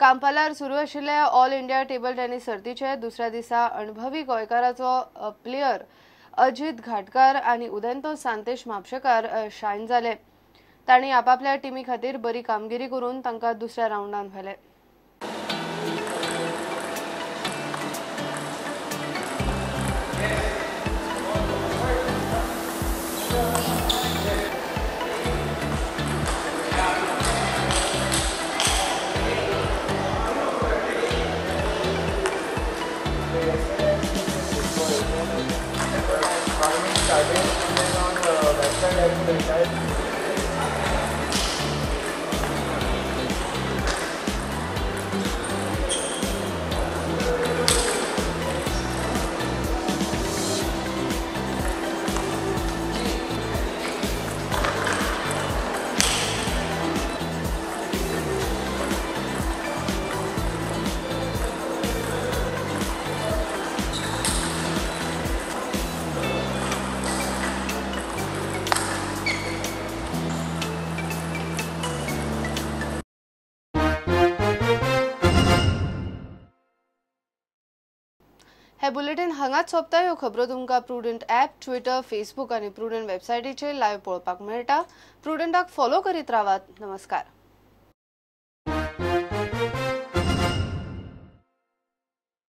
कांपालार सुरू आशिल्ले all India table tennis सर्तीचे दुसऱ्या दिसा अणभवी गोंयकाराचो प्लेयर अजित घाटकार आनी उदयंतो सांतेश म्हापशेकार शायन जाले. तांणी आपापल्या टिमी खातीर बरी कामगिरी करून तांकां दुसऱ्या रावंडान व्हेले. हे बुलेटिन हांगाच सोंपता. ह्यो खबरो तुमकां प्रुडंट ॲप, ट्विटर, फेसबूक आनी प्रुडंट वेबसायटीचेर लायव्ह पळोवपाक मेळटा. प्रुडंटाक फॉलो करीत रावात. नमस्कार.